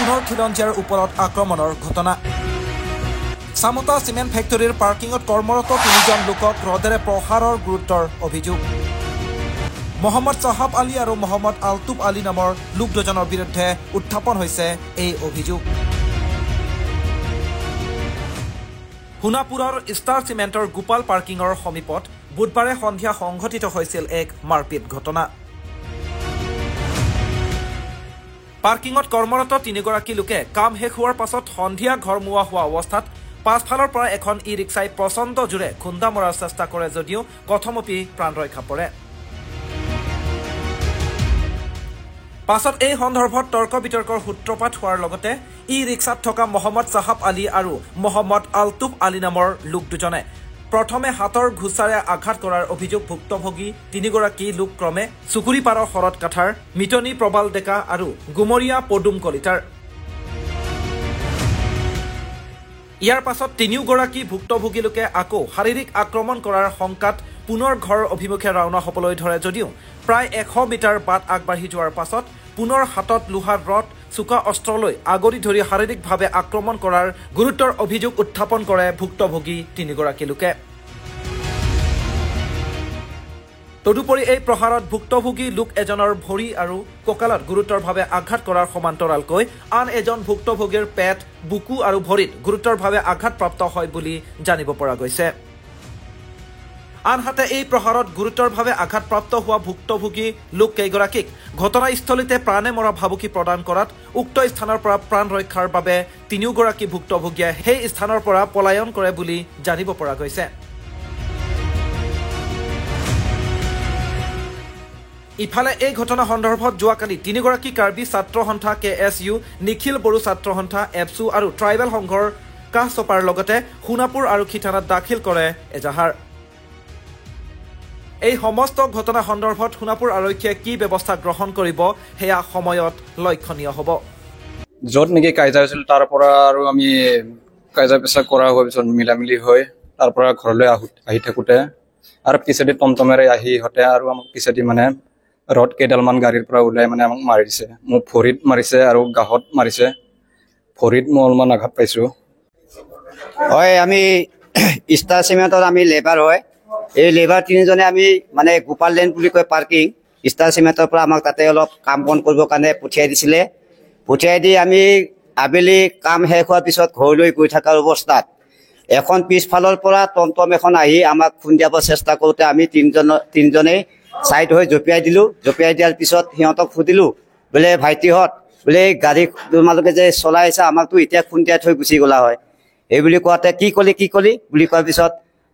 পুনৰ খিলঞ্জীয়াৰ ওপৰত আক্ৰমণৰ ঘটনা। চামতা চিমেণ্ট ফেক্টৰীৰ পাৰ্কিঙত কৰ্মৰত তিনিজন লোকক ৰডেৰে প্ৰহাৰৰ গুৰুত্বৰ অভিযোগ। মহম্মদ চাহাব আলী আৰু মহম্মদ আলতুব আলী নামৰ লোক দুজনৰ বিৰুদ্ধে উত্থাপন হৈছে এই অভিযোগ। সোণাপুৰৰ ষ্টাৰ চিমেণ্টৰ গোপাল পাৰ্কিঙৰ সমীপত বুধবাৰে সন্ধিয়া সংঘটিত হৈছিল এক মাৰপিট ঘটনা। পাৰ্কিঙত কৰ্মৰত তিনিগৰাকী লোকে কাম শেষ হোৱাৰ পাছত সন্ধিয়া ঘৰমুৱা হোৱা অৱস্থাত পাছফালৰ পৰা এখন ই ৰিক্সাই প্ৰচণ্ড জোৰে খুন্দা মৰাৰ চেষ্টা কৰে যদিও কথমপি প্ৰাণ ৰক্ষা পৰে। পাছত এই সন্দৰ্ভত তৰ্ক বিতৰ্কৰ সূত্ৰপাত হোৱাৰ লগতে ই ৰিক্সাত থকা মহম্মদ চাহাব আলী আৰু মহম্মদ আলতুব আলী নামৰ লোক দুজনে প্ৰথমে হাতৰ ঘোচাৰে আঘাত কৰাৰ অভিযোগ ভুক্তভোগী তিনিগৰাকী লোক ক্ৰমে চুকুৰিপাৰৰ শৰৎ কাঠাৰ, মিটনী প্ৰবাল ডেকা আৰু গুমৰীয়া পদুম কলিতাৰ। ইয়াৰ পাছত তিনিওগৰাকী ভুক্তভোগী লোকে আকৌ শাৰীৰিক আক্ৰমণ কৰাৰ শংকাত পুনৰ ঘৰ অভিমুখে ৰাওনা হ'বলৈ ধৰে যদিও প্ৰায় 100 মিটাৰ বাট আগবাঢ়ি যোৱাৰ পাছত পুনৰ হাতত লোহাৰ ৰড, চোকা অস্ত্ৰলৈ আগৰি ধৰি শাৰীৰিকভাৱে আক্ৰমণ কৰাৰ গুৰুতৰ অভিযোগ উত্থাপন কৰে ভুক্তভোগী তিনিগৰাকী লোকে। তদুপৰি এই প্ৰহাৰত ভুক্তভোগী লোক এজনৰ ভৰি আৰু কঁকালত গুৰুতৰভাৱে আঘাত কৰাৰ সমান্তৰালকৈ আন এজন ভুক্তভোগীৰ পেট, বুকু আৰু ভৰিত গুৰুতৰভাৱে আঘাতপ্ৰাপ্ত হয় বুলি জানিব পৰা গৈছে। আনহাতে এই প্ৰহাৰত গুৰুতৰভাৱে আঘাতপ্ৰাপ্ত হোৱা ভুক্তভোগী লোক কেইগৰাকীক ঘটনাস্থলীতে প্ৰাণে মৰা ভাবুকি প্ৰদান কৰাত উক্ত স্থানৰ পৰা প্ৰাণ ৰক্ষাৰ বাবে তিনিওগৰাকী ভুক্তভোগীয়ে সেই স্থানৰ পৰা পলায়ন কৰে বুলি জানিব পৰা গৈছে। ইফালে এই ঘটনা সন্দৰ্ভত যোৱাকালি তিনিগৰাকী কাৰ্বি ছাত্ৰ সন্থা KSU, Nikhil Bodo ছাত্ৰ সন্থা, এপছু আৰু ট্ৰাইবেল সংঘৰ কাষ চপাৰ লগতে সোণাপুৰ আৰক্ষী থানাত দাখিল কৰে এজাহাৰ। এই সমস্ত ঘটনা সন্দৰ্ভত সোণাপুৰ আৰক্ষীয়ে কি ব্যৱস্থা গ্ৰহণ কৰিব সেয়া সময়ত লক্ষণীয় হ'ব। য'ত নেকি কাজিয়া হৈছিল তাৰ পৰা আৰু আমি কাজিয়া পেচা কৰা হোৱাৰ পিছত মিলামিলি হৈ তাৰ পৰা ঘৰলৈ আহি থাকোঁতে আৰু পিছেদি টমটমেৰে আহি ইহঁতে আৰু আমাক পিছেদি মানে ৰড কেইডালমান গাড়ীৰ পৰা ওলাই মানে আমাক মাৰি দিছে। মোক ভৰিত মাৰিছে আৰু গাহত মাৰিছে। ভৰিত মই অলপমান আঘাত পাইছোঁ। হয়, আমি ষ্টাৰ চিমেণ্টত আমি লেবাৰ হয়। এই লেবাৰ তিনিজনে আমি মানে গোপাল লেন বুলি কয় পাৰ্কিং, ষ্টাৰ চিমেণ্টৰ পৰা আমাক তাতে অলপ কাম বন কৰিবৰ কাৰণে পঠিয়াই দিছিলে। পঠিয়াই দি আমি আবেলি কাম শেষ হোৱাৰ পিছত ঘৰলৈ গৈ থকাৰ অৱস্থাত এখন পিছফালৰ পৰা টমটম এখন আহি আমাক খুন্দিয়াব চেষ্টা কৰোঁতে আমি তিনিজনেই ছাইড হৈ জঁপিয়াই দিলোঁ। জঁপিয়াই দিয়াৰ পিছত সিহঁতক সুধিলোঁ, বোলে ভাইটিহঁত, বোলে এই গাড়ী তোমালোকে যে চলাই আছা আমাকতো এতিয়া খুন্দিয়াই থৈ গুচি গ'লা হয়। এই বুলি কোৱাতে কি ক'লি কি ক'লি বুলি কোৱাৰ পিছত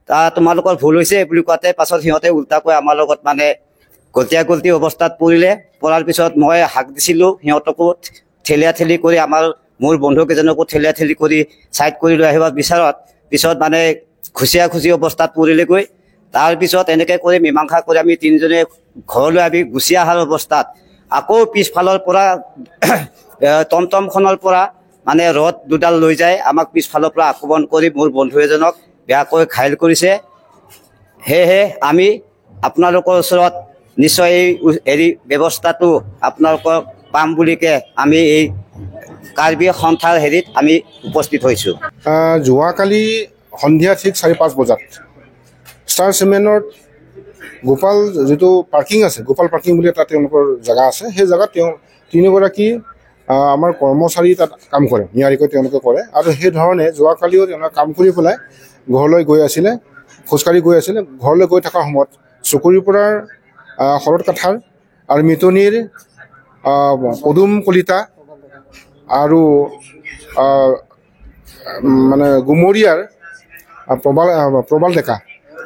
তা তোমালোকৰ ভুল হৈছে বুলি কোৱাতে পাছত সিহঁতে উল্টাকৈ আমাৰ লগত মানে গলতীয়া গলতি অৱস্থাত পৰিলে। পৰাৰ পিছত মই হাক দিছিলোঁ সিহঁতকো ঠেলিয়া ঠেলি কৰি, আমাৰ মোৰ বন্ধুকেইজনকো ঠেলিয়া ঠেলি কৰি ছাইড কৰি লৈ আহিব বিচাৰত পিছত মানে খুচিয়া খুচি অৱস্থাত পৰিলেগৈ। তাৰপিছত এনেকৈ কৰি মীমাংসা কৰি আমি তিনিজনে ঘৰলৈ আমি গুচি অহাৰ অৱস্থাত আকৌ পিছফালৰ পৰা টমটমখনৰ পৰা মানে ৰড দুডাল লৈ যায় আমাক পিছফালৰ পৰা আক্ৰমণ কৰি মোৰ বন্ধু এজনক বেয়াকৈ ঘাইল কৰিছে। সেয়েহে আমি আপোনালোকৰ ওচৰত নিশ্চয় এই হেৰি ব্যৱস্থাটো আপোনালোকক পাম বুলিকে আমি এই কাৰ্বি সন্থাৰ হেৰিত আমি উপস্থিত হৈছোঁ। যোৱাকালি সন্ধিয়া ঠিক 4-5 বজাত ষ্টাৰ চিমেণ্টত গোপাল যিটো পাৰ্কিং আছে, গোপাল পাৰ্কিং বুলি এটা তেওঁলোকৰ জেগা আছে, সেই জেগাত তেওঁ তিনিগৰাকী আমাৰ কৰ্মচাৰী তাত কাম কৰে, নিয়াৰিকৈ তেওঁলোকে কৰে। আৰু সেই ধৰণে যোৱাকালিও তেওঁলোকে কাম কৰি পেলাই ঘৰলৈ গৈ আছিলে, খোজকাঢ়ি গৈ আছিলে। ঘৰলৈ গৈ থকা সময়ত চুকুৰিপৰাৰ শৰৎ কাঠাৰ আৰু মিটনীৰ পদুম কলিতা আৰু মানে গুমৰীয়াৰ প্ৰবাল ডেকা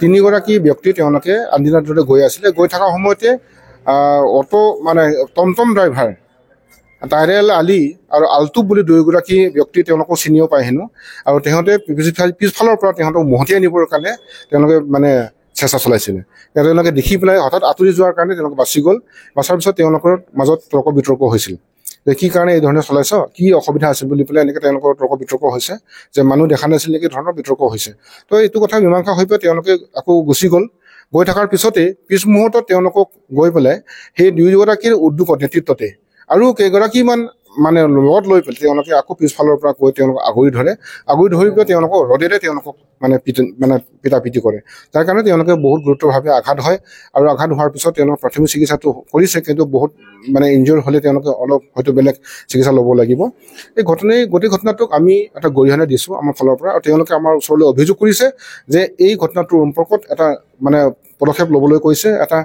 তিনিগৰাকী ব্যক্তি তেওঁলোকে আনদিনাৰ দৰে গৈ আছিলে। গৈ থকা সময়তে অটো মানে টমটম ড্ৰাইভাৰ টাইৰেল আলী আৰু আলতুব বুলি দুয়োগৰাকী ব্যক্তি তেওঁলোকক চিনিও পায় হেনো, আৰু তেহঁতে পিছফালৰ পৰা তেওঁলোকক মহতিয়াই নিবৰ কাৰণে তেওঁলোকে মানে চেষ্টা চলাইছিলে। তেওঁলোকে দেখি পেলাই হঠাৎ আঁতৰি যোৱাৰ কাৰণে তেওঁলোক বাচি গ'ল। বাচাৰ পিছত তেওঁলোকৰ মাজত তৰ্ক বিতৰ্ক হৈছিল যে কি কাৰণে এই ধৰণে চলাইছ, কি অসুবিধা আছিল বুলি পেলাই এনেকৈ তেওঁলোকৰ তৰ্ক বিতৰ্ক হৈছে, যে মানুহ দেখা নাছিল নেকি ধৰণৰ বিতৰ্ক হৈছে। তো এইটো কথা মীমাংসা হৈ পেলাই তেওঁলোকে আকৌ গুচি গ'ল। গৈ থকাৰ পিছতে পিছ মুহূৰ্তত তেওঁলোকক গৈ পেলাই সেই দুয়োগৰাকীৰ উদ্যোগত নেতৃত্বতে আৰু কেইগৰাকীমান মানে লগত লৈ পেলাই তেওঁলোকে আকৌ পিছফালৰ পৰা গৈ তেওঁলোকক আগুৰি ধৰে। আগুৰি ধৰি পেলাই তেওঁলোকক ৰ'দেৰে তেওঁলোকক মানে পিটা পিটি কৰে। তাৰ কাৰণে তেওঁলোকে বহুত গুৰুত্বভাৱে আঘাত হয় আৰু আঘাত হোৱাৰ পিছত তেওঁলোকে প্ৰাথমিক চিকিৎসাটো কৰিছে, কিন্তু বহুত মানে ইনজিয়ৰ হ'লে তেওঁলোকে অলপ হয়তো বেলেগ চিকিৎসা ল'ব লাগিব। এই গোটেই ঘটনাটোক আমি এটা গৰিহণা দিছোঁ আমাৰ ফালৰ পৰা আৰু তেওঁলোকে আমাৰ ওচৰলৈ অভিযোগ কৰিছে যে এই ঘটনাটোৰ সম্পৰ্কত এটা মানে পদক্ষেপ ল'বলৈ কৈছে, এটা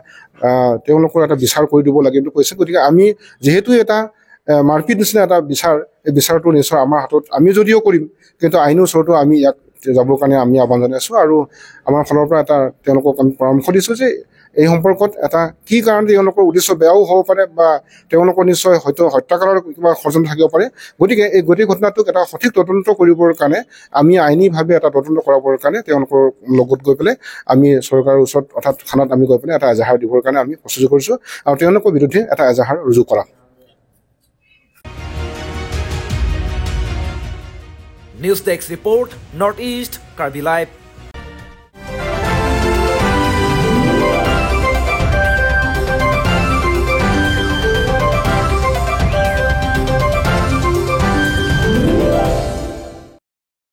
তেওঁলোকৰ এটা বিচাৰ কৰি দিব লাগে বুলি কৈছে। গতিকে আমি যিহেতু এটা মাৰপিট নিচিনা এটা বিচাৰ, এই বিচাৰটো নিশ্চয় আমাৰ হাতত আমি যদিও কৰিম, কিন্তু আইনৰ ওচৰতো আমি ইয়াক যাবৰ কাৰণে আমি আহ্বান জনাইছোঁ আৰু আমাৰ ফালৰ পৰা এটা তেওঁলোকক আমি পৰামৰ্শ দিছোঁ যে এই সম্পৰ্কত এটা কি কাৰণে তেওঁলোকৰ উদ্দেশ্য বেয়াও হ'ব পাৰে বা তেওঁলোকৰ নিশ্চয় হয়তো হত্যাকাৰৰ কিবা ষড়যন্ত্ৰ থাকিব পাৰে। গতিকে এই গোটেই ঘটনাটোক এটা সঠিক তদন্ত কৰিবৰ কাৰণে আমি আইনীভাৱে এটা তদন্ত কৰাবৰ কাৰণে তেওঁলোকৰ লগত গৈ পেলাই আমি চৰকাৰৰ ওচৰত অৰ্থাৎ থানাত আমি গৈ পেলাই এটা এজাহাৰ দিবৰ কাৰণে আমি প্ৰস্তুতি কৰিছোঁ আৰু তেওঁলোকৰ বিৰুদ্ধে এটা এজাহাৰ ৰুজু কৰা। News Desk Report, Northeast Karbi Live.